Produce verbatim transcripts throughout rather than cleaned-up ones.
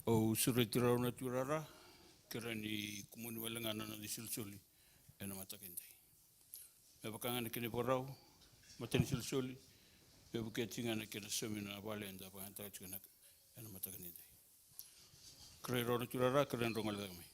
Au sureti rau na tuirara, kerea ni kumuni wale ga na noda isolisoli ena mataka edai. Me vaka ga na kena ivakarau, matani isolisoli, me vukea tiko ga na kena saumi na vale eda vakayagataka tiko ena mataka edai. Kerei rau na tuirara, kerei drau gole cake mai.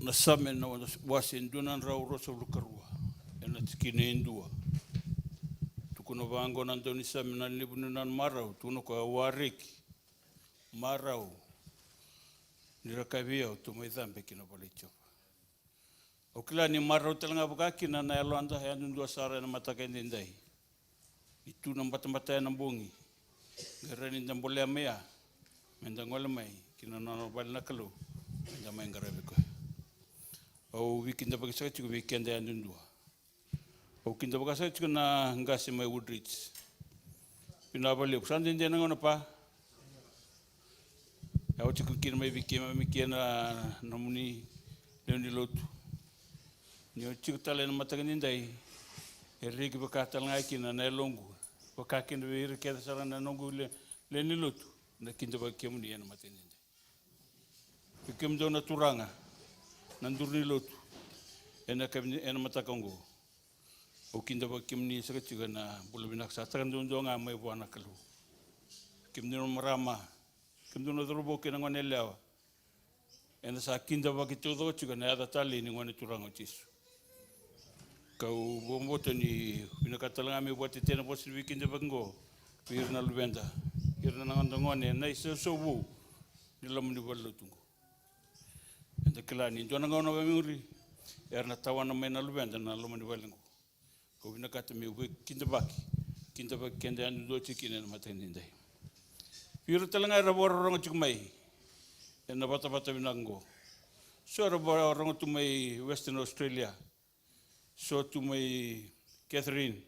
Na Same na wase dua na drau ruasagavulu ka rua, ena tikina e dua. Tukuna vaqo na daunisame na levu ni nona marau, tukuna o koya: Au wareki, marau, ni ra kaya vei au, tou mai cabe ki na vale i Jiova. Au kila ni marau tale ga vaka kina na yaloda yadudua sara ena mataka edaidai. Ni tu na batabata ena bogi, qai rawa ni da bolea mai ya, me da gole mai ki na nona vale na Kalou, me da mai qaravi koya. Au veikidavaki saka tiko vei keda yadudua. Au kidavaka saka tiko na qase mai Woodridge. Vinaka vakalevu, sa dede na gauna, pa. Au tiko kina mai vei keimami kina na nomuni lewe ni lotu. Ni o tiko tale ena mataka edaidai, e reki vaka tale ga kina na yaloqu, vaka kina vei ira kece sara na noqu le, lewe ni lotu, na kidavaki kemuni ena mataka edaidai. Vei kemudou na turaga, na duru ni lotu, ena kavi, ena mataka oqo. Au kidavaki kemuni saka tiko ena bula vinaka sa taka duadua ga mai vua na Kalou. Kemudou na marama, kemudou na cauravou kei na gone yalewa, eda sa kidavaki taucoko tiko ena yaca talei ni Gone Turaga o Jisu. Kau vakabauta ni vinakata tale ga meu vakatetei na vosa ni veikidavaki oqo vei ira na luveda, ira na noda gone ena isausau vou ni loma ni valenilotu oqo. Eda kila ni dua na gauna mai muri era na tawana mai na luveda na loma ni vale oqo. Au vinakata meu veikidavaki, kidavaki keda yadudua tiko kina ena mataka edaidai. Vei ira tale ga era vakarorogo tiko mai ena vatavata vinaka oqo. So era vakarorogo tu mai Western Australia, so tu mai Katherine,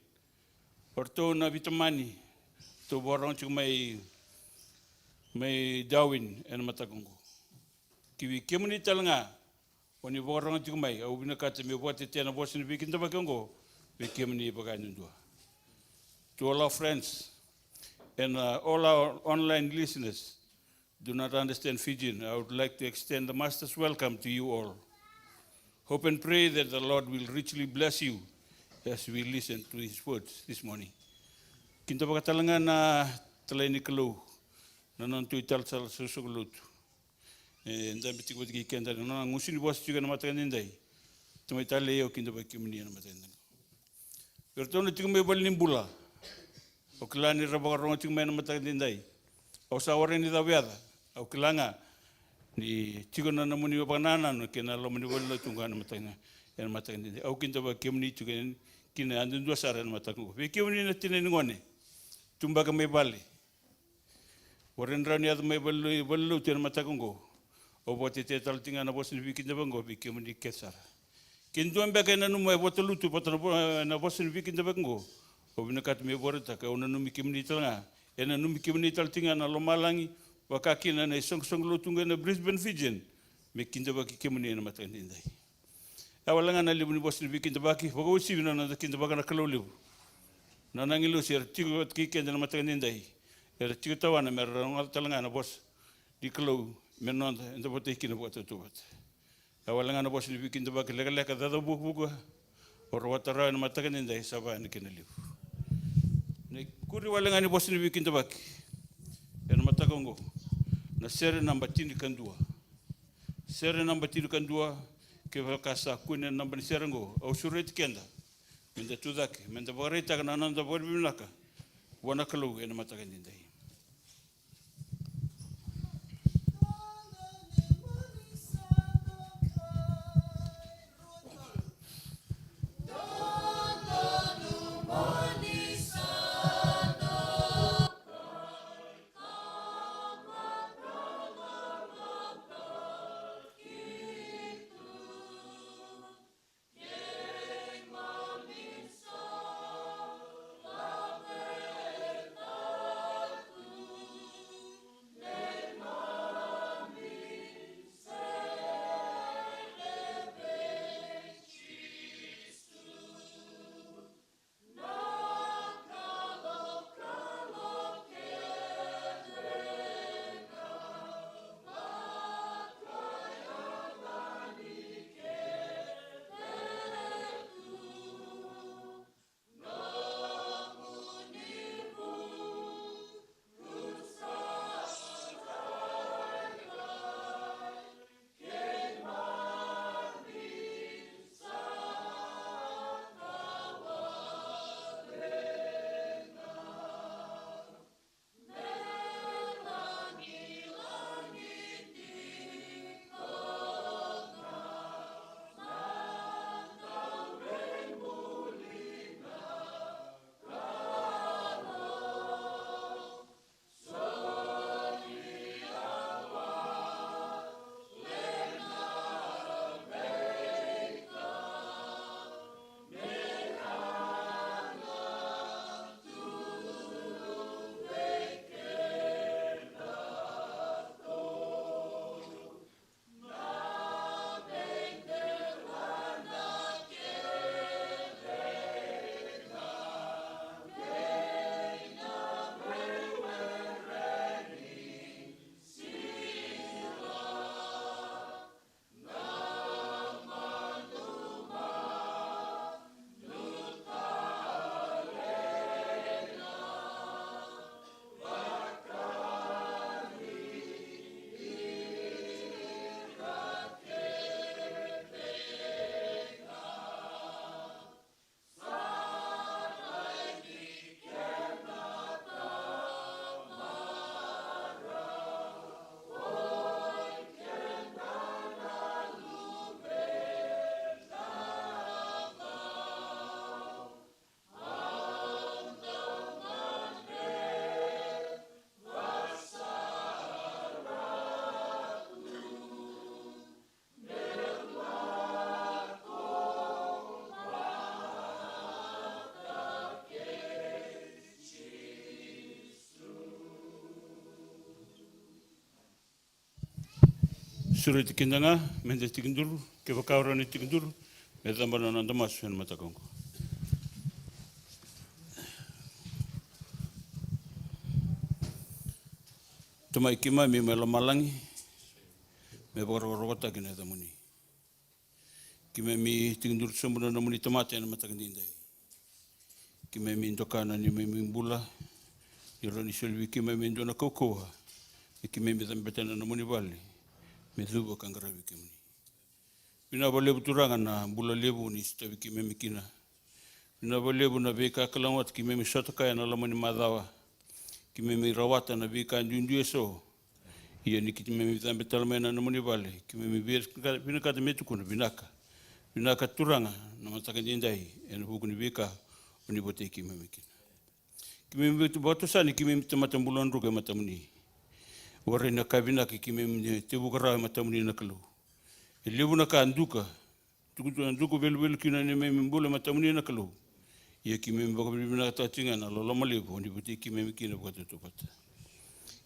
o ratou na vitamani, ratou vakarorogo tiko mai, mai Darwin ena mataka oqo. Ki vei kemuni tale ga o ni vakarorogo tiko mai, au vinakata meu vakatetei na vosa ni veikidavaki oqo vei kemuni vakayadudua. To all our friends and, uh, all our online listeners do not understand Fijian, I would like to extend the Master's welcome to you all. Hope and pray that the Lord will richly bless you as we listen to his words this morning. Kidavaka tale ga na talai ni Kalou, na nona tu italatala soqosoqo lotu. E dabe tiko vata kei keda na nona gusu ni vosa tiko ena mataka edaidai. Tamai talei, au kidavaki kemuni ena mataka edaidai. Vei iratou na tiko mai valenibula, au kila ni ra vakarorogo tiko mai ena mataka edaidai. Au sa warai ni cava yaca, au kila ga ni tiko na nomuni vakanananu kei na loma ni valenilotu oqo ena mataka, ena mataka edaidai. Au kidavaki kemuni tiko kina yadudua sara ena mataka oqo. Vei kemuni na tina ni gone tu beka mai vale, warai ni rawa ni yaco mai vale, valenilotu ena mataka oqo. Au vakatetei tale tiko ga na vosa ni veikidavaki oqo vei kemuni kece sara. Ke dua beka e nanuma e vakatalutu vata na vo-, na vosa ni veikidavaki oqo, au vinakata meu vakaraitaka, au nanumi kemuni tale ga E nanumi kemuni tale tiko ga na lomalagi, vaka kina na isoqosoqo lotu qo ena Brisbane, Fijian, me kidavaki kemuni ena mataka edaidai. E wale ga na levu ni vosa ni veikidavaki, vakauasivi na noda kidavaka na Kalou levu. Na nona agilosi era tiko vata kei keda ena mataka edaidai. Era tiko tawana me ra rogoca tale ga na vosa ni Kalou me noda, eda votai kina vakatautauvata. E wale ga na vosa ni veikidavaki lekaleka, caca vukavuka, o rawata rawa ena mataka edaidai, sa va yani kei na levu. Na ikuri wale ga ni vosa ni veikidavaki ena mataka oqo, na sere naba tinikadua. Sere naba tinikadua, kevaka sa kune na naba ni sere oqo, au sureti keda meda tucake, meda vakaraitaka na noda vakavinavinaka vua na Kalou ena mataka edaidai. Sureti keda ga meda tekiduru, kevaka o rawa ni tekiduru, me cava na noda masu ena mataka oqo. Tamai keimami mai lomalagi, me vakarokorokotaki na yacamuni. Keimami tekiduru sobu na nomuni tamata ena mataka edaidai. Keimami doka na neimami bula, ni rawa ni soli vei keimami e dua na kaukauwa me keimami cabeta na nomuni vale me cuva ka qaravi kemuni. Vinaka vakalevu Turaga na bula levu ni sotavi keimami kina. Vinaka vakalevu na veika kalougata keimami sota kaya ena loma ni macawa. Keimami rawata na veika duidui eso. Ia ni keimami cabe tale mai na nomuni vale, keimami vinaka-, vinakata me tukuna vinaka. Vinaka Turaga na mataka edaidai ena vuku ni veika o ni votei keimami kina. Keimami vakatosa ni keimami tamata bula druka e matamuni. Warai na ka vinaka keimami tevuka rawa e matamuni na Kalou. E levu na ka duka, duku, duku veluvelu kina na neimami bula e matamuni na Kalou. Ia keimami vakavinavinakataka tiko ga na loloma levu o ni vukei keimami kina vakatautauvata.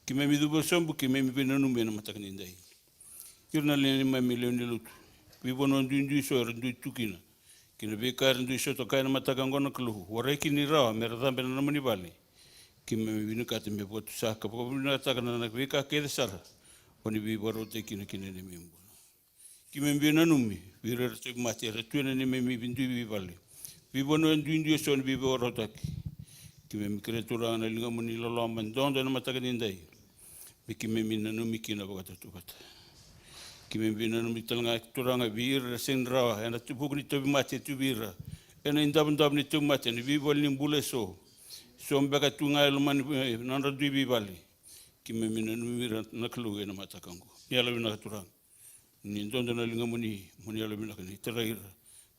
Keimami cuva sobu, keimami veinanumi ena mataka ni dai. Ira na lewe ni neimami lewe ni lotu, veivanua duidui eso era dui tu kina, kei na veika era dui sota kaya ena mataka oqo na Kalou, warai kina ni rawa mera cabe na nomuni vale. Keimami vinakata me vakatusa ka vakavinavinakataka na veika kece sara o ni veivakarautaki kina ki na neimami bula. Keimami veinanumi vei ira era tauvimate era tu ena neimami veidui veivale, veivanua duidui eso ni veivakarautaki. Keimami kerea Turaga na ligamuni loloma dodo ena mataka ni dai, me keimami nanumi kina vakatautauvata. Keimami veinanumi tale ga Turaga vei ira era sega ni rawa ena vuku ni tauvimate e tu vei ira, ena idavodavo ni tauvimate ena veivale ni bula eso. So beka tu ga e loma ni, e, nodra dui veivale. Keimami nanumi ira na Kalou ena mataka oqo. Ni yalovinaka Turaga. Ni dodo na ligamuni, mo ni yalovinaka ni tarai ira,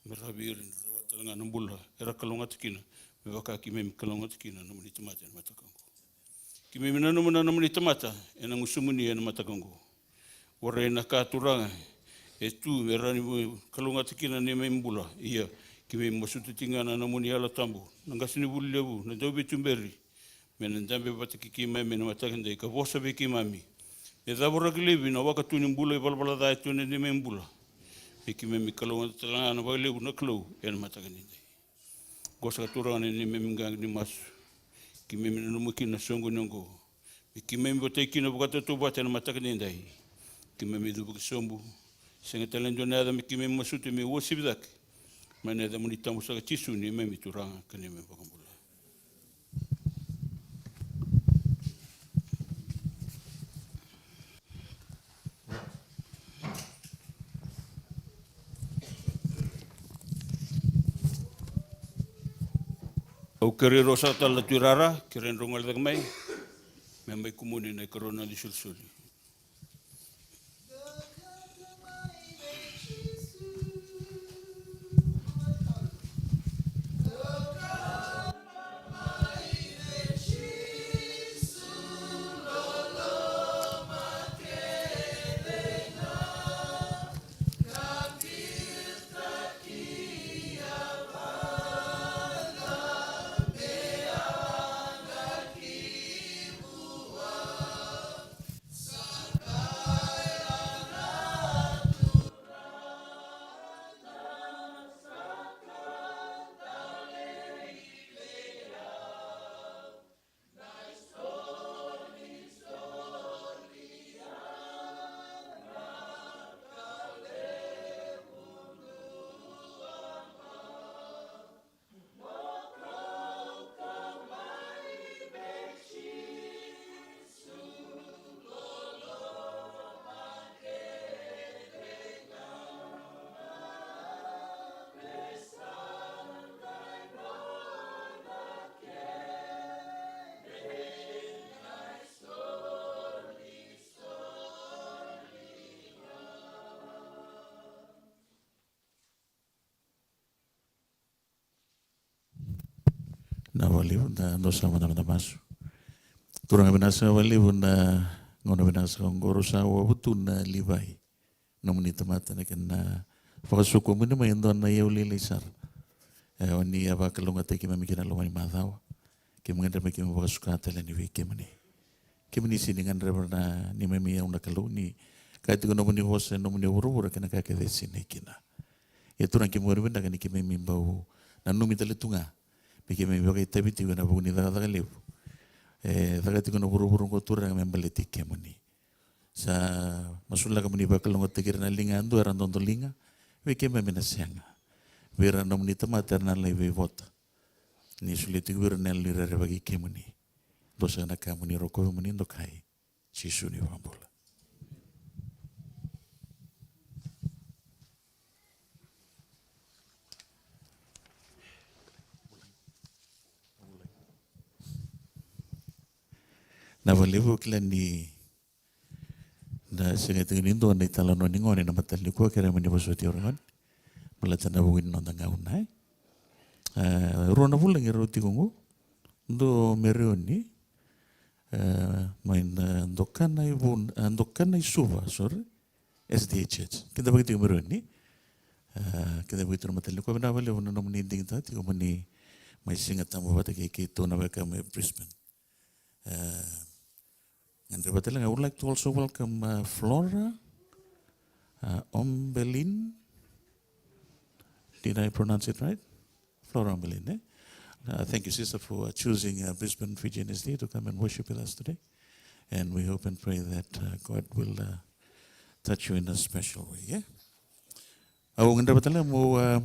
me rawa vei ira ni rawata tale ga na bula era kalougata kina, me vaka keimami kalougata kina na nomuni tamata ena mataka oqo. Keimami nanuma na nomuni tamata ena gusumuni ena mataka oqo. Warai na ka Turaga e tu me rawa ni kalougata kina na neimami bula. Ia, keimami masuta tiko ga na nomuni Yalo Tabu, na qasenivuli levu, na dauveituberi, me na dabe vata kei keimami ena mataka edai ka vosa vei keimami. Me cavoraki laivi na wakatu ni bula ivalavala ca e tu ena neimami bula, me keimami kalougata tale ga vakalevu na Kalou ena mataka ni dai. Qo saka Turaga na neimami qaqa ni masu. Keimami nanuma kina na soqoni oqo, me keimami votai kina vakatautauvata ena mataka ni dai. Keimami cuva ki sobu, sega tale e dua na yaca me keimami masuta me uasivi cake, mai na yacamuni tabu saka Jisu, neimami Turaga ka neimami iVakabula. Au kerei rau saka tale na tuirara, kerei drau gole cake mai, me mai kumuni na ikarua ni isolisoli. Na vakalevu, da dou sa mada mada masu. Turaga, vinaka saka vakalevu na gauna vinaka saka oqo, rau sa wavu tu na Livai, nomuni tamata, na kena vakasokumuni mai e dua na iyau lailai sara. E, o ni a vakalougatataki keimami kina loma ni macawa. Keimami gadreva me keimami vakasuka tale yani vei kemuni. Kemuni sega ni gadreva na neimami iyau na Kalou, ni kaya tiko na nomuni vosa, e nomuni vuravura kei na ka kece e sinai kina. Ia Turaga, keimami vakavinavinaka ni keimami bau nanumi tale tu ga me keimami vakaitavi tiko ena vuku ni cakacaka levu e caka tiko na vuravura oqo, Turaga, me baleti kemuni. Sa masulaka mo ni vakalougatataki ira na liga yadua era dodoliga vei keimami na sega, vei ira na nomuni tamata era na lai veivota. Ni solia tiko vei ira na yalo ni rerevaki kemuni. Dua saka na ka mo ni rokovi, mo ni dokai. Jisu na iVakabula. Na vakalevu, au kila ni na sega tiko ni dua na italanoa ni gone na mataka nikua, kerea mo ni vosoti au, ragone. Baleta na vuku ni noda gauna, e. E, rua na vulagi rau tiko qo. Dua o Mereoni, e, mai na Dokana i Vun-, e, Dokana i Suva, sorry. S D A Church. Kidavaki tiko Mereoni. E, kidavaki tiko na mataka nikua, vinaka vakalevu na nomuni digitaka tiko mo ni mai Sigatabu vata kei keitou na weka mai Brisbane. Uh, and vata tale ga, I would like to also welcome uh, Flora uh, Ombelin. Did I pronounce it right? Flora Ombelin, eh? Uh, thank you, sister, for uh, choosing uh, Brisbane Fijian S D A to come and worship with us today. And we hope and pray that uh, God will uh, touch you in a special way, yeah? Au gadreva tale meu uh,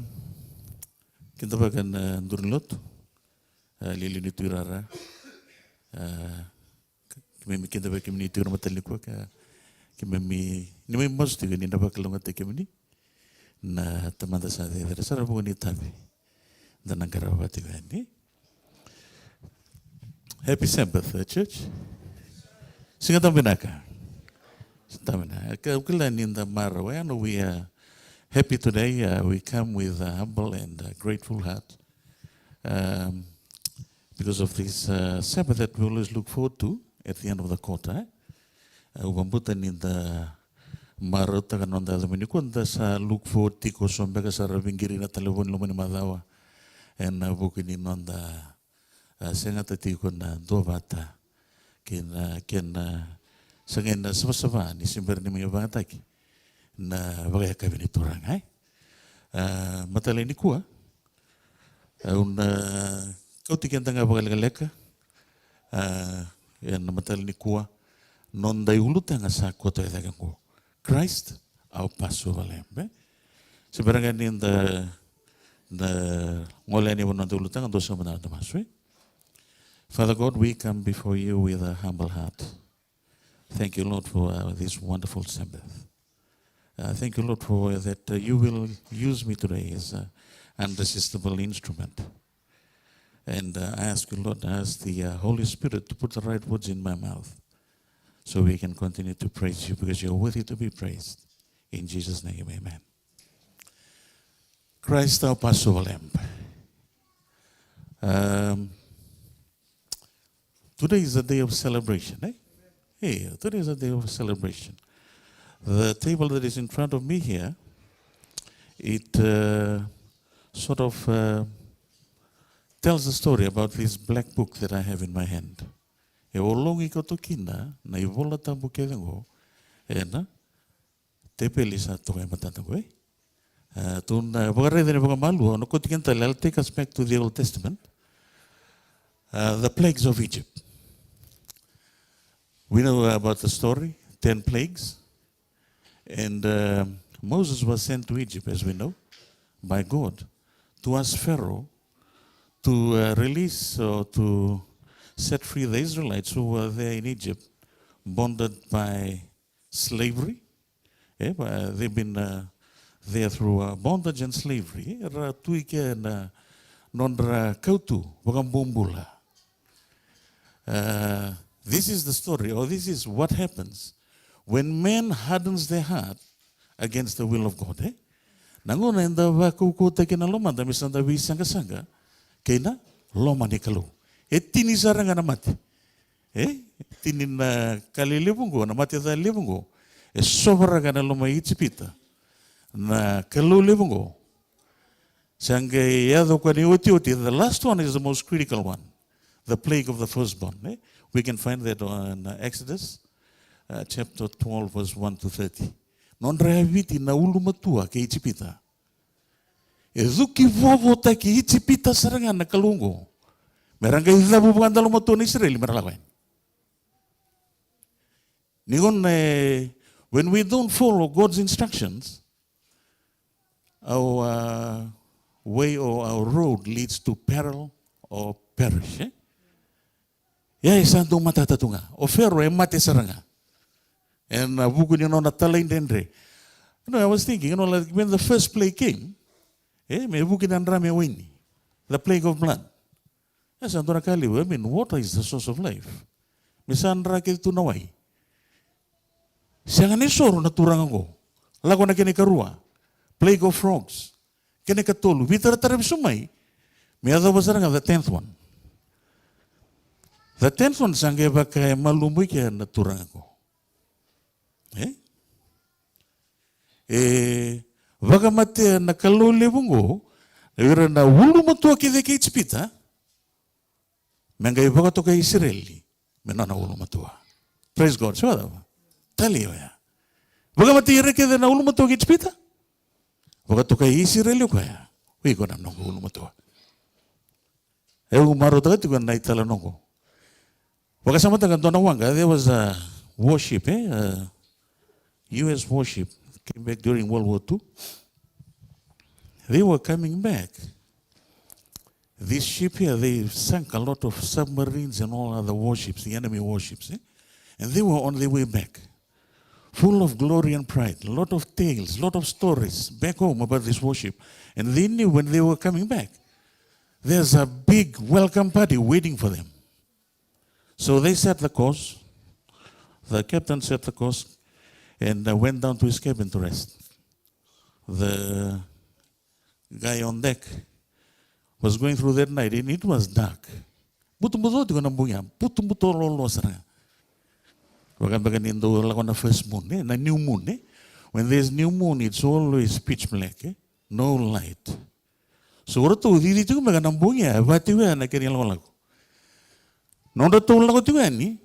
kidavaka na duru ni lotu, uh, liuliu ni Tui Rara. Uh, keimami kidavaki kemuni tiko na mataka nikua ka keimami, ni mai masu tiko ni na vakalougatataki kemuni na Tamada sa cecere sara vuku ni itavi da na qarava tiko yani. Happy Sabbath, uh, church. Sigatabu vinaka. Sigatabu vinaka. Ka kila ni da marau, I know we are happy today. Uh, we come with a humble and uh, grateful heart. Um, because of this uh, Sabbath that we always look forward to at the end of the quarter. Eh? Uh, au vakabauta ni da marautaka na noda yaco mai nikua, da sa look forward tiko, so beka sa ra viqiri na talevoni loma ni macawa ena vuku ni noda a, segata tiko na duavata kei na kena sagai na savasava ni se bera ni mai vakayagataki na vakayakavi ni Turaga, e? A, mataka nikua au na kauti keda ga vakalekaleka, a, ena mataka nikua, noda iulutaga sa koto e cake oqo. Christ, our Passover Lamb, e? Se bera ga ni da, da gole yani ena noda iulutaga, dou sa mada na masu, e? Father God, we come before you with a humble heart. Thank you, Lord, for uh, this wonderful Sabbath. Uh, thank you, Lord, for that uh, you will use me today as an irresistible instrument. And uh, I ask you, Lord, ask the uh, Holy Spirit to put the right words in my mouth so we can continue to praise you because you're worthy to be praised. In Jesus' name, amen. Christ, our Passover Lamb. Um, today is a day of celebration, eh? Hey, today is a day of celebration. The table that is in front of me here, it uh, sort of uh, tells a story about this black book that I have in my hand. E ologi koto kina na iVola Tabu kece oqo ena tepeli sa toka e matata oqo, e? Uh, tou na vakaraica ni vakamalua, na koti kena tale, I'll take us back to the Old Testament. Uh, the plagues of Egypt. We know about the story, ten plagues. And uh, Moses was sent to Egypt, as we know, by God, to ask Pharaoh to uh, release or to set free the Israelites who were there in Egypt, bonded by slavery. E, they've been uh, there through uh, bondage and slavery. Era tu ike na nodra kautu vakabobula. Uh, this is the story, or this is what happens when man hardens their heart against the will of God. E? Na gauna eda vakaukauwataki na lomada me sa da veisaqasaqa kei na loma ni Kalou. E tini sara ga na mate. E tini na ka lelevu oqo, na mate ca levu oqo. E sovaraka na loma i Ijipita na Kalou levu oqo. Sa qai yaco koya na iotioti, the last one is the most critical one, the plague of the firstborn. E? We can find that on uh, Exodus uh, chapter twelve, verse one to thirty. Nodra yaviti na ulumatua kei Ijipita. E cuki vovotaki Ijipita sara ga na Kalou oqo me ra qai cavu vakadalumatua na Isireli me ra lako yani. Ni gauna e, when we don't follow God's instructions, our uh, way or our road leads to peril or perish. E? Ia e sa dau matata tu ga. O Fero e mate sara ga ena vuku ni nona talaidredre. You know, I was thinking, you know, like when the first plague came, e, me vuki na dra me waini, the plague of blood. E sa dua na ka levu, I mean, water is the source of life. Me sa dra kece tu na wai. Sega ni soro na turaga oqo. Lako na kena ikarua, plague of frogs. Kena ikatolu, veitaratara vesu mai me yacova sara ga the tenth one. The tenth one sa qai vaka e malumu ike na turaga oqo. E? E vakamatea na Kalou levu oqo o ira na ulumatua kece kei Ijipita, Me qai vakatokai Isireli me nona ulumatua. Praise God. Se vakacava? Tali oya. Vakamatei ira kece na ulumatua ki Ijipita. Vakatokai Isireli o koya. O iko na noqu ulumatua. Au marautaka tiko na italanoa qo. Vakasamataka dua na waqa, there was a warship, eh? A U S warship came back during World War Two. They were coming back. This ship here, they sank a lot of submarines and all other warships, the enemy warships, eh? And they were on their way back. Full of glory and pride, a lot of tales, lot of stories back home about this warship. And they knew when they were coming back, there's a big welcome party waiting for them. So they set the course. The captain set the course and, uh, went down to his cabin to rest. The guy on deck was going through that night and it was dark. Butobuto tiko na bogi ya, butobuto loaloa sara ga. Vaka beka ni dau lako na first moon, eh? Na new moon, eh? When there's new moon, it's always pitch black, eh? No light. So o ratou cici tiko beka na bogi ya, e va tiko ya na kena ilakolako. Nodratou lako tiko yani,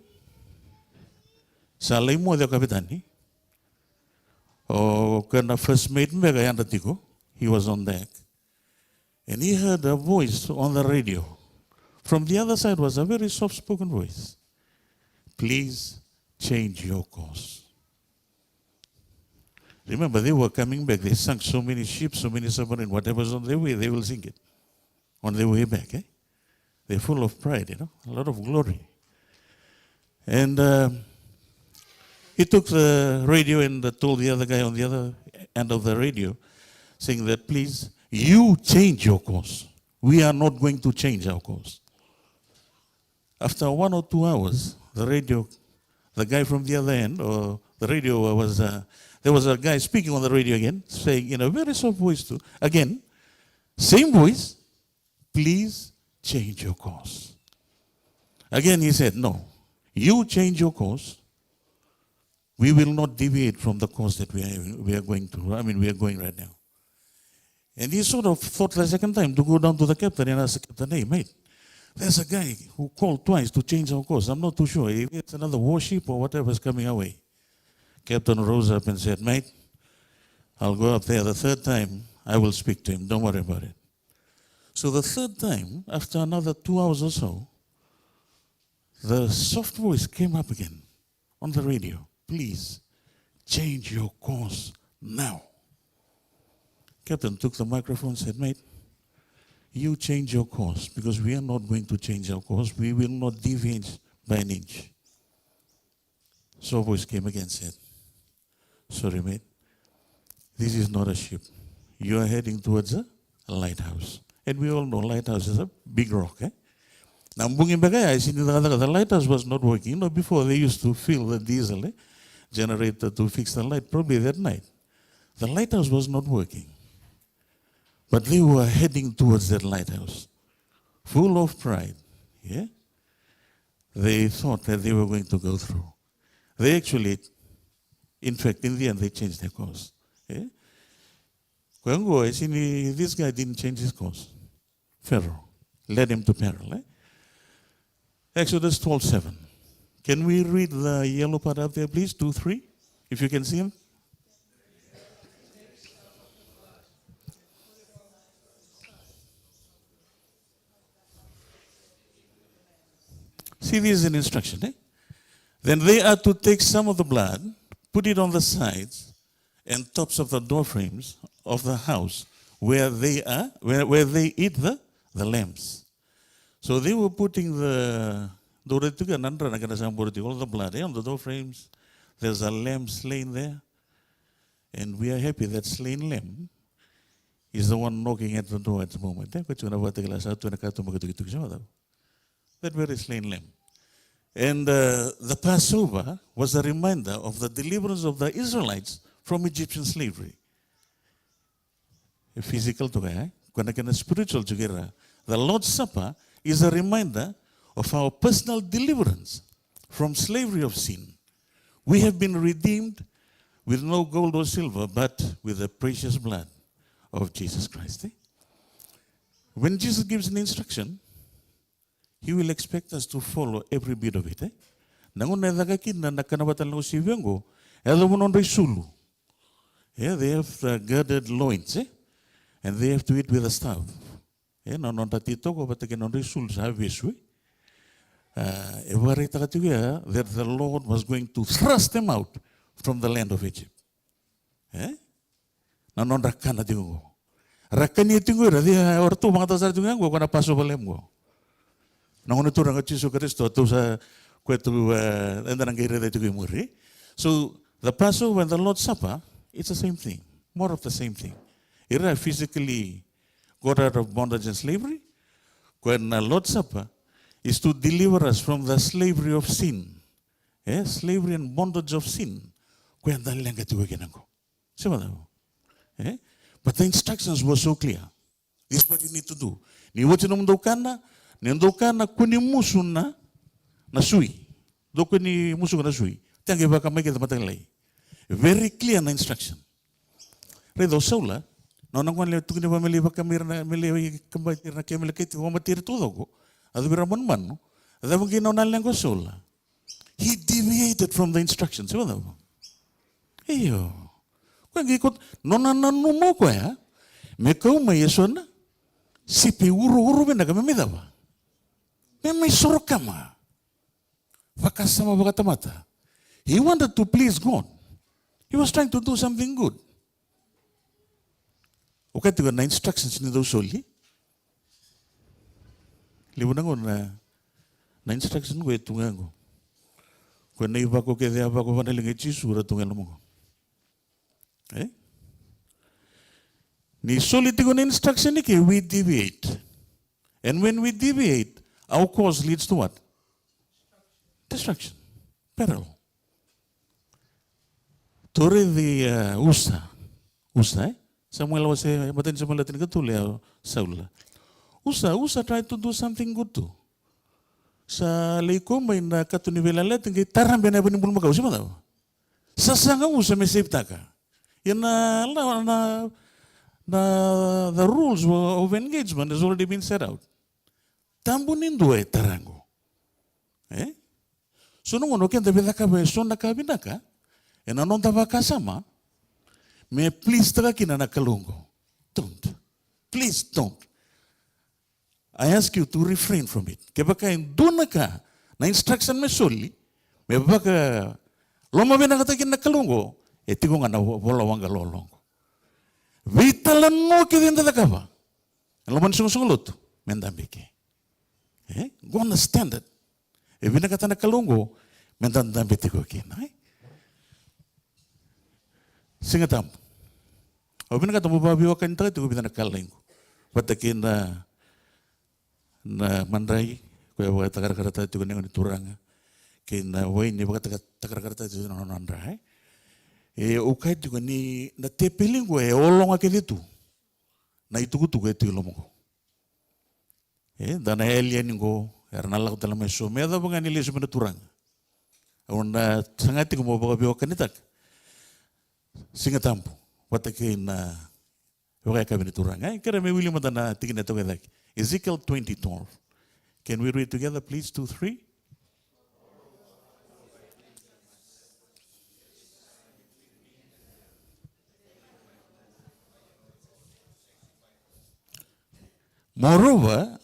sa lai moce o kapitani. O koya na first mate beka e yadra tiko, he was on deck. And he heard a voice on the radio. From the other side was a very soft-spoken voice. "Please change your course." Remember, they were coming back. They sunk so many ships, so many submarines, whatever's on their way, they will sink it on their way back, eh? They're full of pride, you know, a lot of glory. And, um, he took the radio and, uh, told the other guy on the other end of the radio, saying that, "Please, you change your course. We are not going to change our course." After one or two hours, the radio, the guy from the other end, or the radio was, uh, there was a guy speaking on the radio again, saying in a very soft voice too, again, same voice, "Please change your course." Again, he said, "No, you change your course. We will not deviate from the course that we are, we are going to, I mean, we are going right now." And he sort of thought the second time to go down to the captain and ask the captain, "Hey, mate, there's a guy who called twice to change our course. I'm not too sure if it's another warship or whatever is coming our way." Captain rose up and said, "Mate, I'll go up there the third time. I will speak to him. Don't worry about it." So the third time, after another two hours or so, the soft voice came up again on the radio. "Please change your course now." Captain took the microphone, said, "Mate, you change your course because we are not going to change our course. We will not deviate by an inch." So voice came again, said, "Sorry, mate. This is not a ship. You are heading towards a lighthouse." And we all know lighthouse is a big rock, eh? Na bogi beka ya, e sini cakacaka, the lighthouse was not working. You know, before they used to fill the diesel, eh? Generator to fix the light, probably that night. The lighthouse was not working. But they were heading towards that lighthouse. Full of pride, yeah? They thought that they were going to go through. They actually, in fact, in the end, they changed their course. Eh? Koya qo, e sini, this guy didn't change his course. Pharaoh led him to peril. Eh? Exodus twelve seven. Can we read the yellow part up there, please? Two, three, if you can see him. See, this is an instruction, eh? Then they are to take some of the blood, put it on the sides and tops of the door frames of the house where they are, where, where they eat the, the lambs. So they were putting the, dou raica tiko na dra na kena sa bore tiko, all the blood, eh, on the door frames. There's a lamb slain there. And we are happy that slain lamb is the one knocking at the door at the moment. Eh? Ko tiko na vakatakila sa tu ena katuba ka tukituki, sa vacava? That very slain lamb. And, uh, the Passover was a reminder of the deliverance of the Israelites from Egyptian slavery. E physical toka ya, eh? Ko na kena spiritual toka ya. The Lord's Supper is a reminder of our personal deliverance from slavery of sin. We have been redeemed with no gold or silver, but with the precious blood of Jesus Christ, eh? When Jesus gives an instruction, He will expect us to follow every bit of it, eh? Na gauna e caka kina na kana vata na usivi oqo, e yacova na nodra isulu. Yeah, they have the girded loins, eh? And they have to eat with a staff. E, na nodra titoko vata kei na nodra isulu sa vesu, e. Ah, e vakaraitaka tiko ya that the Lord was going to thrust them out from the land of Egypt. E? Na nodra kana tiko qo. Ra kania tiko ira, cia, o ratou vakayagataka sara tiko ya qo, ko na Passover lamb qo. Na Gone Turaga o Jisu Karisito, tou sa, koya tu, eh, eda na qai raica tiko i muri. So, the Passover and the Lord's Supper, it's the same thing. More of the same thing. Ira physically got out of bondage and slavery. Koya na Lord's Supper is to deliver us from the slavery of sin. Eh, slavery and bondage of sin. Koya eda leqa tiko kina qo. Se vacava? Eh? But the instructions were so clear. This is what you need to do. Ni oti nomudou kana, ni dou kana, kua ni musu na, na sui. Dou kua ni musu na sui. Tea qai vakamai kece mataqali. Very clear na instruction. Raica o Saula, na nona gone tukuni vaka me lai vakamai ira na, me lai vakamai ira na Amalekite, vakamatei ira taucoko. A cuvi ira manumanu. A cava qai na nona leqa o Saula? He deviated from the instructions. Se vacava? Io. Koya qai kot-, nona nanuma o koya me kau mai eso na sipi uruuru vinaka me mai cava? Me mai soro kama. Vakasama vakatamata. He wanted to please God. He was trying to do something good. O kaya tiko na instructions ni dau soli. Levu na gauna na, na instruction qo e tu ga qo. Ko na ivako kece a vako vaka na liga i Jisu ra tu ga e loma qo. Eh? Ni soli tiko na instruction i ke, we deviate. And when we deviate, our course leads to what? Destruction. Peril. Tou raici, eh, Usa. Usa, eh? Samuela wase, matai ni Samuela tinikatolu, eh, Saula. Usa, Usa tried to do something good too. Sa lai kau mai na kato ni veiyalayalati qai tarabe na yava ni bulumakau, se vacava? Sasaga Usa me save-taka. Ia na, na, na, na, the rules of engagement has already been set out. Tabu ni dua e tara qo. Eh? So na gauna o keda via cakava eso na ka vinaka ena noda vakasama, me please-taka kina na Kalou qo. Don't. Please don't. I ask you to refrain from it. Kevaka e dua na ka, na instruction me soli, me vakalomavinakataki na Kalou qo, e tiko ga na vo-, vola waqa lolo qo. Veitalanoa kece eda cakava ena loma ni soqosoqo lotu, me dabe ke. Eh? Qo na standard e vinakata na Kalou qo me da dabe tiko kina, eh? Siga Tabu. Au vinakata mo vakaveiwekanitaka tiko vica na ka lailai qo. Vata kei na, na madrai, koya vakatakarakarataka tiko na Gone Turaga. Kei na waini vakataka-, takarakarataka tiko na nona dra, eh? E, au kaya tiko ni na tepeli qo e ologa kece tu na itukutuku e tu i loma qo. E, da na yali yani qo, era na lako tale mai so, me yacova ga ni lesu mai na Turaga. Au na saga tiko mo vakaveiwekanitaka Siga Tabu vata kei na vakayakavi ni Turaga. E, kerea me wili mada na tikina e toka e cake. Ezekiel twenty twelve. Can we read together, please? Two, three. Moreover,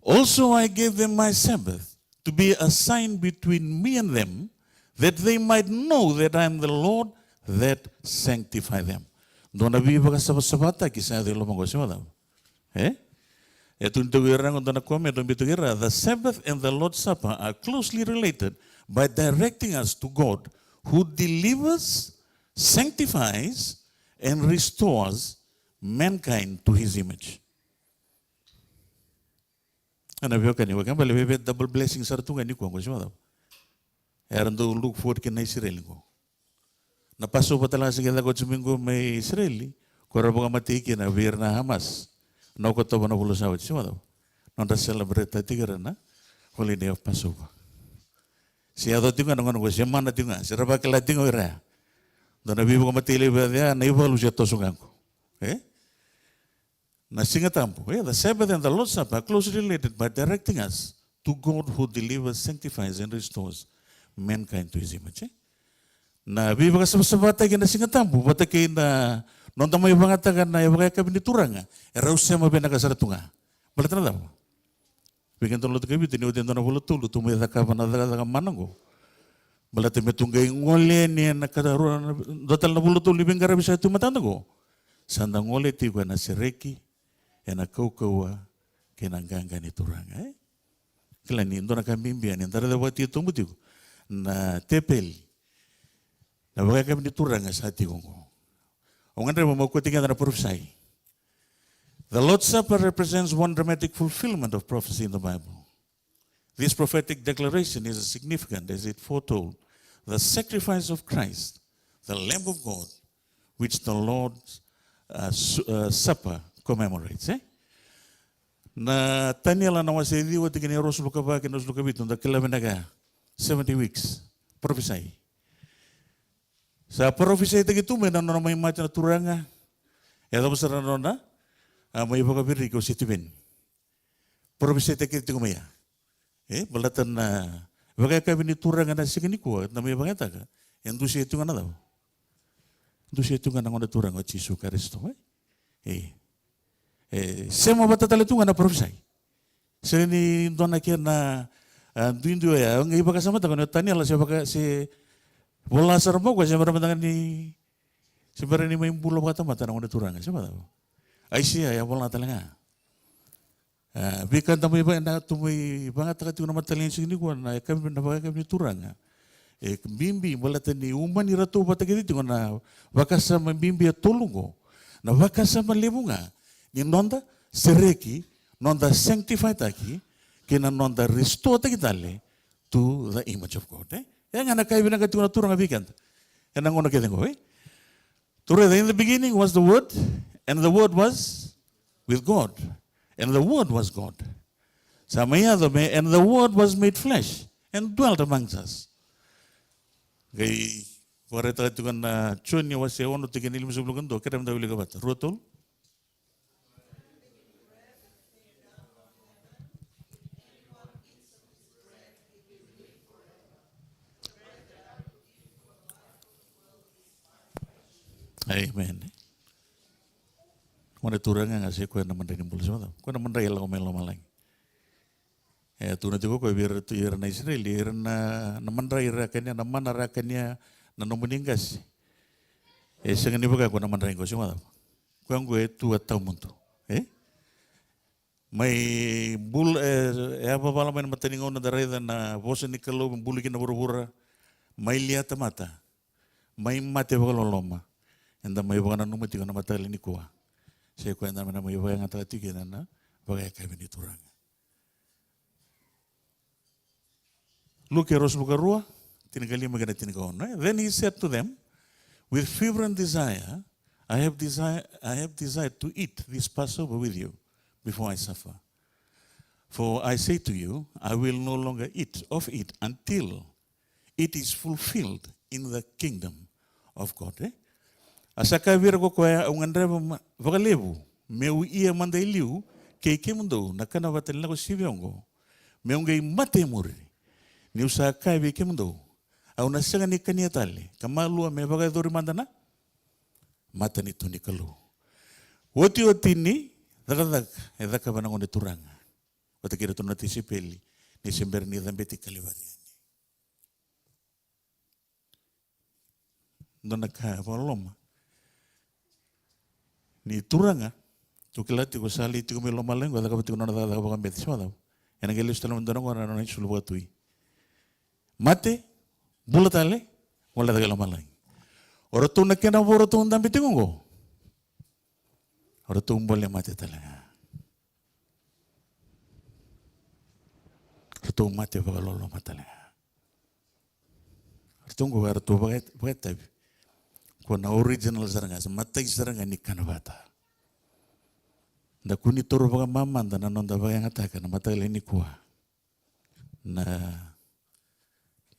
also I gave them my Sabbath to be a sign between me and them, that they might know that I am the Lord that sanctify them. Dua na veivakasavasavataki sa yaco i loma qo, se vacava? E? E tukuni toka ira qo, dua na comment, e tukuni toka ira, the Sabbath and the Lord's Supper are closely related by directing us to God, who delivers, sanctifies, and restores mankind to his image. Ena veiwekani, wekani, bale vei, vei double blessing sara tu ga nikua qo, se vacava? Era dau look forward kina na Isireli qo. Na Passover tale ga se qai caka oti mai qo mai Isireli, ko ra vakamatei kina vei ira na Hamas. Na Okotova na vula sa oti, se vacava? Nodra celebrate tiko ira na holiday of Passover. Se yaco tiko ga na gauna qo, se mana tiko ga, se ra vakila tiko ga ira ya. Dua na veivakamatei levu ya, na ivalu se toso ga qo. E? Na Siga Tabu, eh, the Sabbath and the Lord's Supper are closely related by directing us to God who delivers, sanctifies, and restores mankind to his image. Eh? Na veivakasavasavataki ena Siga Tabu vata kei na noda mai vagataka na ivakayakavi ni Turaga, e rau sema vinaka sara tu ga. Baleta na cava? Vei keda na lotu kavitu, ni oti e dua na vula tolu, tou mai cakava na cakacaka mana oqo. Baleta me tou qai gole yani ena ka rua, na dua tale na vula tolu ni veiqaravi sa tu e matada oqo. Sa da gole tiko ena sereki, ena kaukauwa kei na qaqa ni Turaga, e? Kila ni dua na ka bibi yani, da raica vakatitobu tiko na tepeli. Na vakayakavi ni Turaga sa tiko oqo. Au gadreva meu kauta keda na parofisai. The Lord's Supper represents one dramatic fulfillment of prophecy in the Bible. This prophetic declaration is significant as it foretold the sacrifice of Christ, the Lamb of God, which the Lord's uh, su- uh, Supper commemorates. Eh? Na Taniela na wase e ciwa, tikina e ruasagavulu ka va kei na ruasagavulu ka vitu, da kila vinaka ya. Seventy weeks. Parofisai. Sa parofisaitaki tu mai na nona mai mate na Turaga. E yacova sara na nona a mai vakaviriki o Sitiveni. Parofisaitaki tiko mai ya. E, baleta na vakayakavi ni Turaga na siga nikua, na mai vakayagataka. E dusia tiko ga na cava? Dusia tiko ga na Gone Turaga o Jisu Karisito, e? E. E, sema vata tale tu ga na parofisai. Sega ni dua na kena, a, duidui oya. Au qai vakasamataka ni o Taniela se vaka, se vola sara mai o koya, se bera mada ga ni, se bera ni mai bula vakatamata na Gone Turaga, se vacava? Aisea e a vola tale ga. A, veika da mai va-, da tou mai vagataka tiko na mataka lailai ni siga nikua, na yakavi, na vakayakavi ni Turaga. E bibi baleta ni umani iratou vata kece tiko na vakasama bibi e tolu oqo. Na vakasama levu ga ni noda sereki, noda sanctify-taki, kei na noda restore-taki tale to the image of God, e? E ga na ka e vinakata tiko na Turaga vei keda ena gauna kece oqo, e? Tou raica, in the beginning was the Word, and the Word was with God, and the Word was God. Sa mai yaco me, and the Word was made flesh and dwelt amongst us. Qai vakaraitaka tiko na Joni wase ono, tikina e limasagavulu ka dua, kerea meda wilika vata. Rua, tolu. Amen. Gone Turaga ga, se koya na madrai ni bula, se vacava? Koya na madrai e lako mai lomalagi. E tukuna tiko o koya vei ira tu, ira na Isireli, ira na, na madrai era kania, na mana era kania, na nomuni qase. E sega ni vaka ko na madrai qo, se vacava? Koya qo e tu e tawamudu. E? Mai bula, e, e a vavala mai na mata ni gauna da raica na vosa ni Kalou me buli kina vuravura, mai lia tamata, mai mate vakaloloma, eda mai vakananuma tiko na mataka lailai nikua. Se koya eda na mai vakayagataka tiko kina na vakayakavi ni Turaga. Luke ruasagavulu ka rua, tinikalima kei na tinikaono, e? Then he said to them, with fervent desire, I have desire, I have desired to eat this Passover with you before I suffer. For I say to you, I will no longer eat of it until it is fulfilled in the kingdom of God, e? A sa kaya vei ira ko koya, au gadreva ma-, vakalevu meu ia mada e liu kei kemudou na kana vata ni Lako Sivia oqo, meu qai mate e muri. Niu sa kaya vei kemudou, au na sega ni kania tale ka malua me vakayacori mada na matanitu ni Kalou. Otioti ni cakacaka e cakava na Gone Turaga vata kei iratou na tisaipeli, ni se bera ni cabeti Kalivari yani. Dua na ka vakaloloma ni Turaga, tou kila tiko sa lai tiko mai lomalagi, qo cakava tiko na nona cakacaka vakabeci, se vacava? Ena qai lesu tale mai dua na gauna na nona isulu vakatui. Mate, bula tale, gole cake i lomalagi. O ratou na kena vo ratou dabe tiko oqo, o ratou bole mate tale ga. Ratou mate vakaloloma tale ga. Ratou qo, ratou vaka-, vakaitavi. Ko na original sara ga, sa matai sara ga ni kana vata. Da kua ni taura vakamamada na noda vakayagataka na mataka lailai nikua na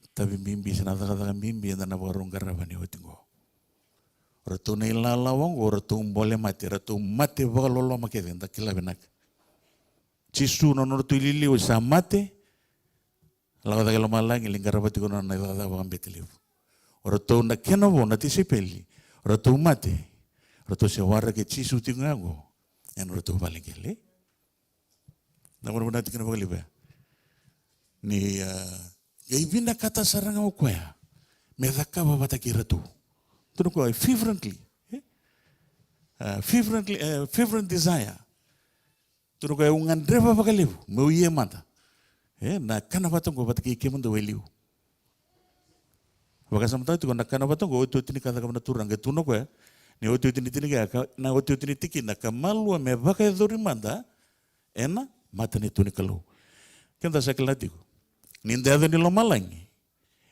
itavi bibi se na cakacaka bibi eda na vakarau qarava ni oti qo. O ratou na ilala oqo, o ratou bole mate, ratou mate vakaloloma kece, da kila vinaka. Jisu na nodratou iliuliu sa mate, Lako cake i lomalagi, lai qarava tiko na nona icakacaka vakabete levu. O ratou na kena vo na tisaipeli, o ratou mate, o ratou se waraki Jisu tiko ga qo ena nodratou vale qele. Na vanavana tiko na vakalevu ya. Ni, ah, qai vinakata sara ga o koya me cakava vata kei ratou. Tukuna o koya fervently, eh? Ah, fervently, eh, fervent desire. Tukuna o koya, au gadreva vakalevu meu ia mada, eh, na kana vata oqo vata kei kemudou e liu. Vakasamataka tiko na kana vata oqo, otioti ni ka cakava na Turaga. Qai tukuna o koya, ni otioti ni tiki, ka, na otioti ni tikina, ka malua me vakayacori mada ena matanitu ni Kalou. Keda sa kila tiko ni da yaco i lomalagi,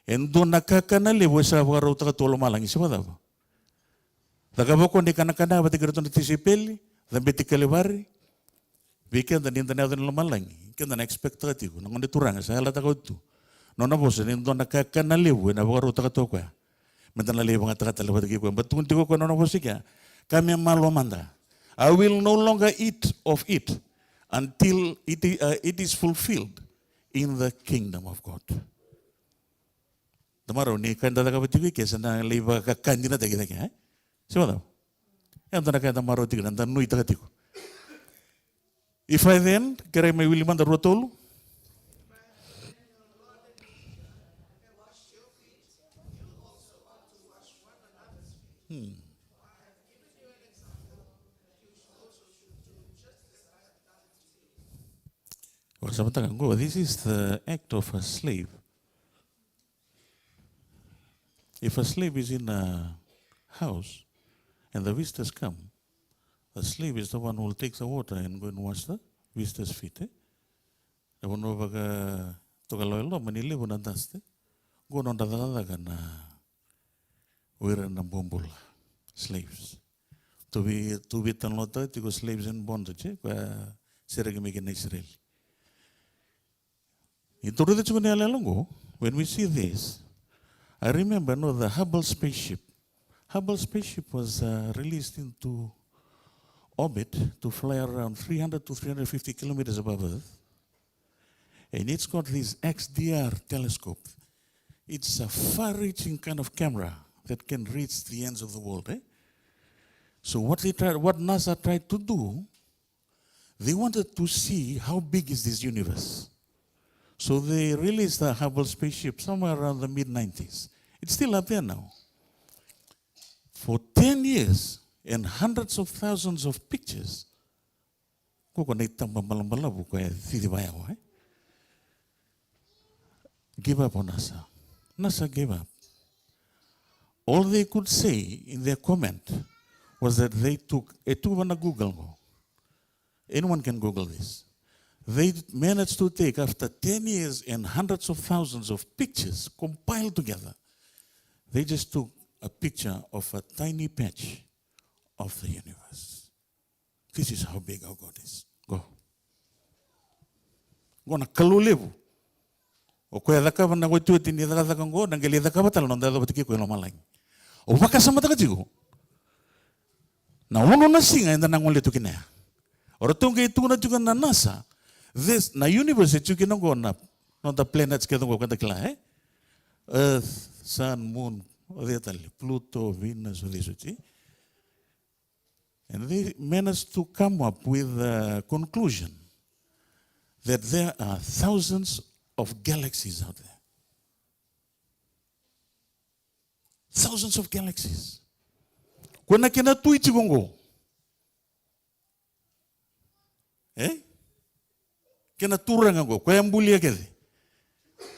e dua na kakana levu e sa vakarautaka tu o lomalagi, se vakacava? Cakava o koya na ikanakana vata kei iratou na tisaipeli, cabeti Kalivari. Vei keda ni da na yaco i lomalagi, keda na expect-taka tiko na Gone Turaga sa yalataka oti tu na nona vosa ni dua na kakana levu ena vakarautaka tu o koya me da na lai vakayagataka tale vata kei koya. Baleta tukuna tiko o koya na nona vosa kea, ka me malua mada. I will no longer eat of it until it, uh, it is fulfilled in the kingdom of God. Da marau ni ka eda cakava tiko i ke sa na lai vakakadinataki cake, eh? Se vakacava? E dua na ka eda marau tiko, na da nuitaka tiko. If I then, kerea mai wili mada rua tolu. Hmm. Vakasamataka qo, this is the act of a slave. If a slave is in a house and the visitors come, the slave is the one who will take the water and go and wash the visitors' feet, eh? Na vanua vakatoka lawalawa, mani levu na dust, eh? Qo nodra cakacaka na, o ira na bobula, slaves. Tu vei, tu veitalanoataka tiko slaves and bondage, eh? Koya sereki mai kina Isireli. Ni taura tiko na yalayala qo, when we see this, I remember, no, the Hubble spaceship. Hubble spaceship was, uh, released into orbit to fly around three hundred to three hundred fifty kilometers above Earth. And it's got this X D R telescope. It's a far-reaching kind of camera that can reach the ends of the world, eh? So what they tried, what NASA tried to do, they wanted to see how big is this universe. So they released the Hubble spaceship somewhere around the mid nineties. It's still up there now. For ten years and hundreds of thousands of pictures, ko ko na itaba balabalavu ko e cici vaya, eh? Give up on NASA. NASA gave up. All they could say in their comment was that they took, e tu vana Google qo. Anyone can Google this. They managed to take, after ten years and hundreds of thousands of pictures compiled together, they just took a picture of a tiny patch of the universe. This is how big our God is. Qo. Qo na Kalou levu. O koya e cakava na otioti ni cakacaka qo, na qai lai cakava tale na noda yaco vata kei koya i lomalagi. O vakasamataka tiko na ono na siga eda na gole tu kina ya. O ratou qai tukuna tiko na NASA, this, na universe e tiko kina qo na noda planets kece qo ka da kila, eh? Earth, Sun, Moon, o cei tale, Pluto, Venus, o cei soti. And they managed to come up with a conclusion that there are thousands of galaxies out there. Thousands of galaxies. Ko na kena tui tiko qo. Eh? Kena turaga qo, koya e bulia kece.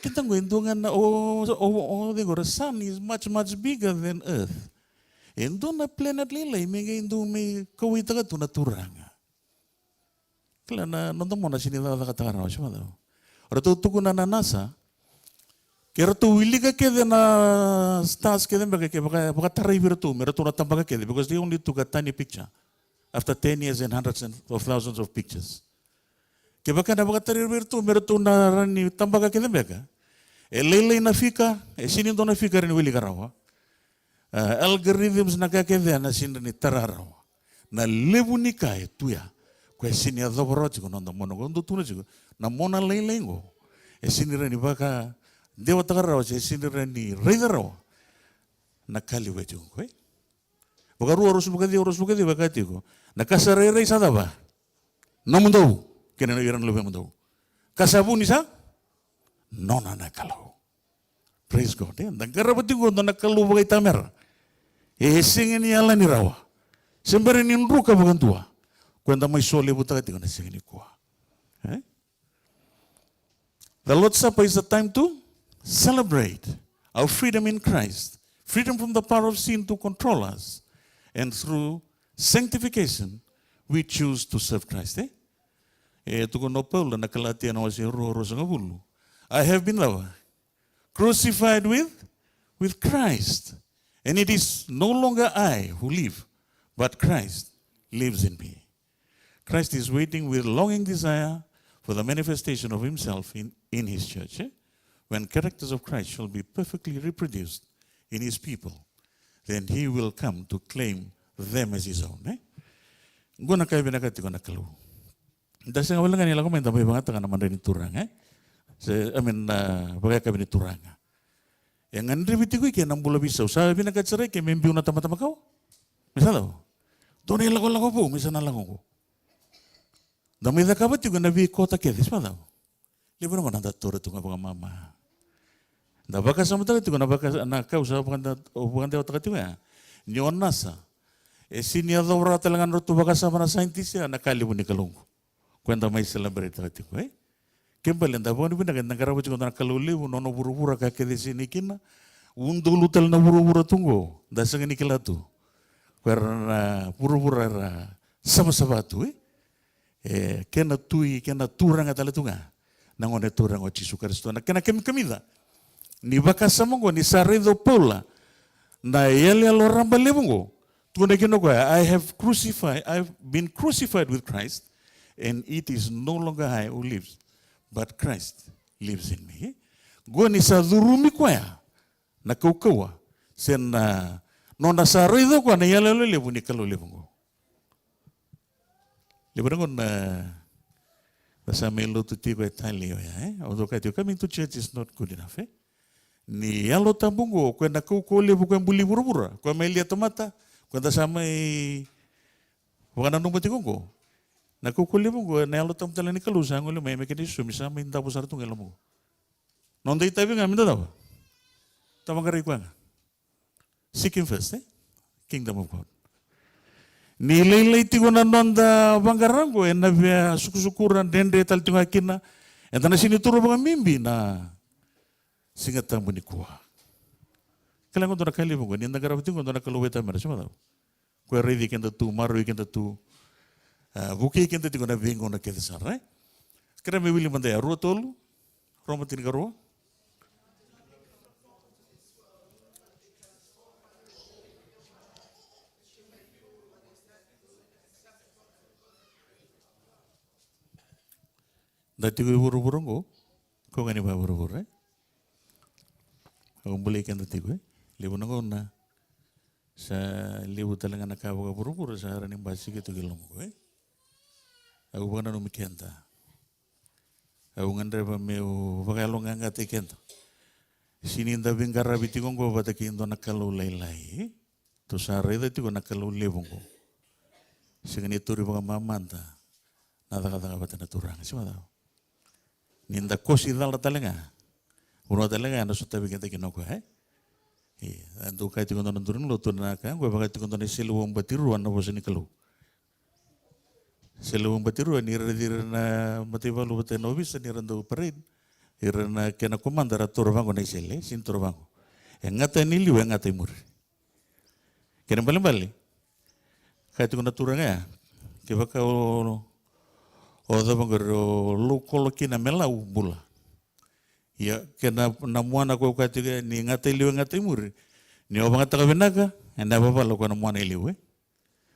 Keda qo e dua ga na, o, o, o, o, the sun is much, much bigger than Earth. E dua na planet lailai me qai dua me kauaitaka tu na turaga. Kila na noda mona sini cakacakataka rawa, se vakacava? O ratou tukuna na NASA, ke ratou wilika kece na stars kece beka, ke vaka, vakatarai vei ratou me ratou na tabaka kece, because they only took a tiny picture after ten years and hundreds and of thousands of pictures. Kevaka na vakatarai vei ratou me ratou na rawa ni tabaka kece beka, e lailai na fika, e sini dua na fika rawa ni wilika rawa. A, algorithms na ka kece na sini rawa ni tara rawa. Na levu ni ka e tu ya, koya e sini yacova rawa tiko na noda mona qo, dou tukuna tiko na mona lailai qo. E sega ni rawa ni vakadewataka rawa se e sega ni rawa ni raica rawa na ka levu e tiko qo, e. Vakarua ruasagavulu ka ciwa, ruasagavulu ka ciwa e kaya tiko, na ka sa rairai sa cava? Nomudou kei na ira na luvemudou. Ka sa vuni sa nona na Kalou. Praise God, e? Da qarava tiko e dua na Kalou vakaitamera. E sega ni yalani rawa. Se bera ni druka vakadua. Koya eda mai solevutaka tiko na siga nikua. E? The Lord's Supper is a time to celebrate our freedom in Christ, freedom from the power of sin to control us, and through sanctification, we choose to serve Christ, e? E tukuna o Paula na Kalatia na wase rua, ruasagavulu. I have been crucified with, with Christ, and it is no longer I who live, but Christ lives in me. Christ is waiting with longing desire for the manifestation of himself in, in his church, e? When characters of Christ shall be perfectly reproduced in his people, then he will come to claim them as his own, e? Qo na ka e vinakata tiko na Kalou. Da sega wale ga ni lako mai da mai vagataka na madrai ni Turaga, e? Se, I mean, na vakayakavi ni Turaga. E gadrevi tiko i ke na bula veisau. Sa vinakati sara i ke me biu na tamata makawa. Me sa cava? Dua na ilakolako vou me sa na lako qo. Da mai cakava tiko na veikota kece, se me cava? Levu na gauna da taura tu ga vakamama. Da vakasamataka tiko na vaka, na ka au sa vakade, vakadewataka tiko ya. Ni o NASA, e sega ni yacova rawa tale ga na nodratou vakasama na scientist ya, na ka levu ni Kalou qo. Koya eda mai celebrate-taka tiko, e? Ke bale, da vakavinavinaka, eda qarava tiko e dua na Kalou levu, nona vuravura ka kece e sinai kina. Udolu tale na vuravura tu qo, da sega ni kila tu. Ko era na vuravura era savasava tu, e? E, kena tui, kena turaga tale tu ga na Gone Turaga o Jisu Karisito. Na kena kamikamica ni vakasama oqo, ni sa raica o Paula na iyaloyalo raba levu oqo, tukuna kina o koya, I have crucified, I have been crucified with Christ, and it is no longer I who lives, but Christ lives in me. Oqo ni sa curumi koya na kaukauwa se na nona sa raica o koya na iyaloyalo levu ni Kalou levu oqo. Levu na gauna da sa mai lotu tiko e talei oya, e? Au dau kaya tiko, coming to church is not good enough, e? Ni Yalo Tabu oqo, koya na kaukauwa levu, koya buli vuravura, koya mai lia tamata, koya da sa mai vakananuma tiko oqo. Na kaukauwa levu oqo, na Yalo Tabu tale ni Kalou sa gole mai me kena isumi, sa mai davo sara tu ga e loma oqo. Noda itavi ga me da cava? Da vaqarai koya ga. Seek him first, e? Kingdom of God. Ni lailai tiko na noda vaqara oqo, ena via sukusukura, dredre tale tiko ga kina, eda na sega ni taura vakabibi na Siga Tabu nikua. Kila ga dua na ka levu oqo, ni da qarava tiko dua na Kalou veitamera, se me cava? Koya raici keda tu, maroroi keda tu, a, vukei keda tiko na veigauna kece sara, e? Kerea me wili mada ya, rua tolu, Roma tinikarua. Da tiko i vuravura oqo, ko ga ni vakavuravura, e? Au bolei keda tiko, e? Levu na gauna sa levu tale ga na ka vakavuravura sa rawa ni basika tiko i loma oqo, e? Au vakananumi keda. Au gadreva meu vakayaloqaqataki keda. Sega ni da veiqaravi tiko oqo vata kei dua na Kalou lailai. Tou sa raica tiko na Kalou levu oqo. Sega ni tauri vakamamada na cakacaka vata na Turaga, se me cava? Ni da kosi cala tale ga, vanua tale ga ena sotavi keda kina o koya, e? Ia, e dau kaya tiko dua na duru ni lotu na ka oqo, e vaka tiko dua na iseleiwau batirua na vosa ni Kalou. Iseleiwau batirua, ni raici ira na mataivalu vata na ovisa, ni ra dau parade, ira na kena komada ra taura vaqo na isele, sega ni taura vaqo. E gata ni liu, e gata i muri. Kena ibalebale, kaya tiko na turaga ya, kevaka o, o cava qori, o laukolo kina me lau, bula. Ia, kena, na muana ko kaya tiko ya, ni gata i liu, e gata i muri. Ni o vagataka vinaka, ena yavavala ko na muana i liu, e?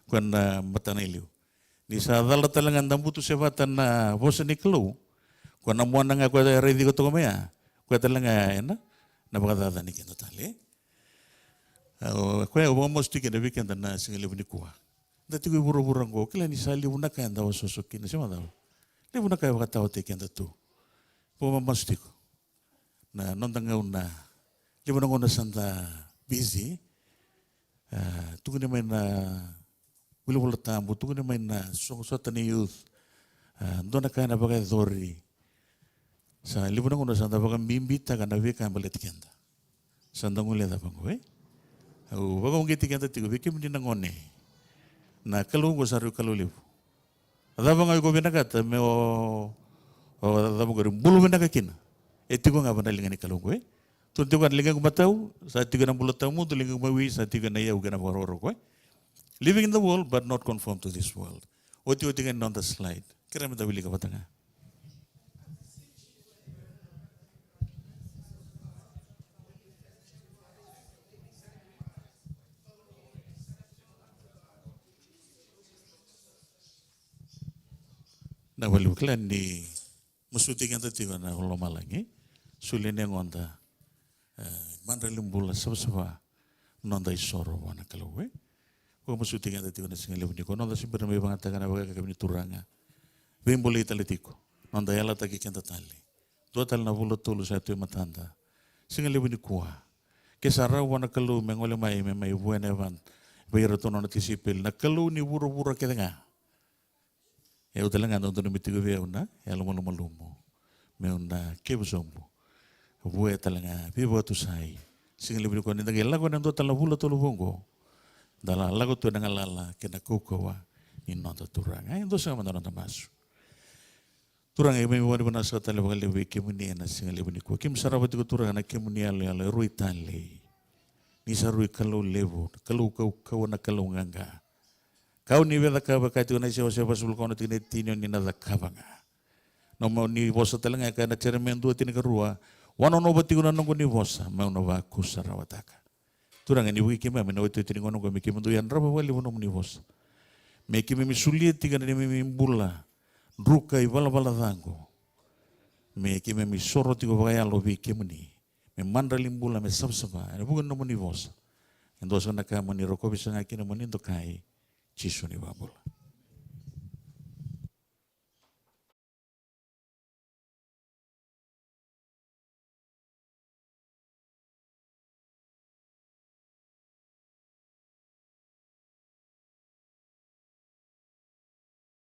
Ko na matana i liu. Ni sa cala tale ga da butu sevata na vosa ni Kalou, ko na muana ga ko e raici iko toka mai ya, ko tale ga ena, na vakacacani keda tale. A, o koya au vakamasu tiko kina vei keda na siga levu nikua. Da tiko i vuravura oqo, kila ni sa levu na ka eda osooso kina, se me cava? Levu na ka e vakataotaki keda tu. Au vakamasu tiko. Na noda gauna, levu na gauna sa da busy. A, tukuni mai na vuli Vola Tabu, tukuni mai na soqo sota ni youth. A, dua na ka ena vakayacori. Sa levu na gauna sa da vakabibitaka na veika e baleti keda. Sa da guilecava qo, e? Au vakauqeti keda tiko, vei kemuni na gone, na Kalou qo sa rui Kalou levu. A cava ga o iko vinakata me o, o cava qori, bula vinaka kina, e tiko ga va na liga ni Kalou qo, e? Tu tiko ga na ligaqu matau, sa tiko na bula tawamudu, ligaqu mawi, sa tiko na iyau kei na vakarokoroko, e? Living in the world but not conform to this world. Otioti ga ni noda slide. Kerea me da wilika vata ga. Na valiu kila ni masuti keda tiko na lomalagi. Soli na yagoda, e, madrali bula savasava noda isoro vua na Kalou, e. Ko masuti keda tiko na siga levu nikua, noda se bera mai vagataka na vakayakavi ni Turaga. Veibolei tale tiko, noda yalataki keda tale. Dua tale na vula tolu sa tu e matada. Siga levu nikua, ke sa rawa vua na Kalou me gole mai, me mai vuena e van vei iratou na nona tisaipeli, na Kalou ni vuravura kece ga. E au tale ga, dodonu me tiko vei au na yalomalumalumu meu na kevu sobu vua tale ga, veivakatusai. Siga levu nikua ni da qai lako ena dua tale na vula tolu vou oqo, da la lako tu ena galala kei na kaukauwa ni noda Turaga. E, dou sega mada na noda masu. Turaga, keimami vakavinavinaka saka tale vakalevu vei kemuni ena siga levu nikua. Keimami sarava tiko, Turaga, na kemuni yaloyalo e rui tale. Ni sa rui Kalou levu, Kalou kaukauwa, na Kalou qaqa. Ka o ni via cakava, e kaya tiko na Aisea wase vasagavulu ka ono tikina e tini, o ni na cakava ga. Nomuni vosa tale ga, e kaya na Jeremaia dua tinikarua, wanonova tiko na noqu ni vosa meu na vakusarawataka. Turaga, ni vukei keimami ena iotioti ni gauna oqo, me keimami dau yadrava vakalevu nomuni vosa. Me keimami solia tiko na neimami bula, druka, ivalavala ca oqo, me keimami soro tiko vakayalo vei kemuni, me madrali bula, me savasava ena vuku ni nomuni vosa. E dua saka na ka mo ni rokovi saga kina, mo ni dokai. Jisu na iVakabula.